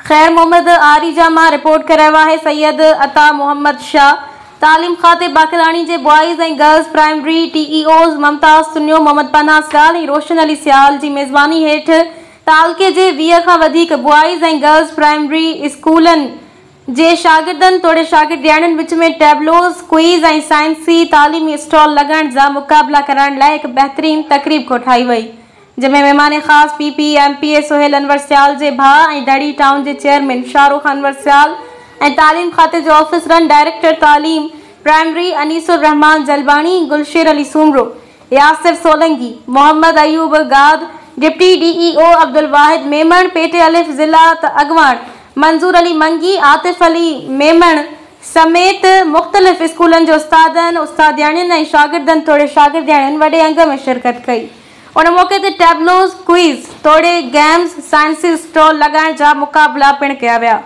خير محمد آريجا مان رپورٽ ڪري رهيو آهي سيد عطا محمد شاهه. تعليم کاتي باقراڻي جي boys ۽ girls primary T E Os Mumtaz Tunio, Muhammad Panah Sial ۽ Roshan Ali Sial جي ميزباني هيٺ تعلقي جي 20 کان وڌيڪ بوائز ۽ گرلز پرائمري اسڪولن جي شاگردن توڙي شاگردياڻين وچ ۾ ٽيبلوز، ڪوئيز ۽ سائنسي تعليمي اسٽال لڳائڻ جا مقابلا ڪرائڻ لاء هڪ بهترين تقريب ڪوٺائي وئي. جنهن ۾ مهمان خاص P P M P A Sohail Anwar Sial جي ڀاء ۽ دڙي ٽائون جي چيئرمين شاهه رخ انور سيال ۽ تعليم کاتي جو آفيسرن ڊائريڪٽر تعليم پرائمري انيس الرحمان جلباڻي، گلشير علي سومرو، ياسر سولنگي، محمد ايوب گاد، deputy D E O Abdul Wahid Memon, P T الف ضلع اڳواڻ منظور علي منگي، عاطف علي ميمڻ سميت مختلف اسڪولن جي استادن، استادياڻين ۽ شاگردن توڙي شاگردياڻين وڏي انگ ۾ شرڪت ڪئي. ان موقعي تي ٽيبلوز، ڪوئيز توڙي گيمز، سائنسي اسٽال لڳائڻ جا مقابلا پڻ ڪيا ويا.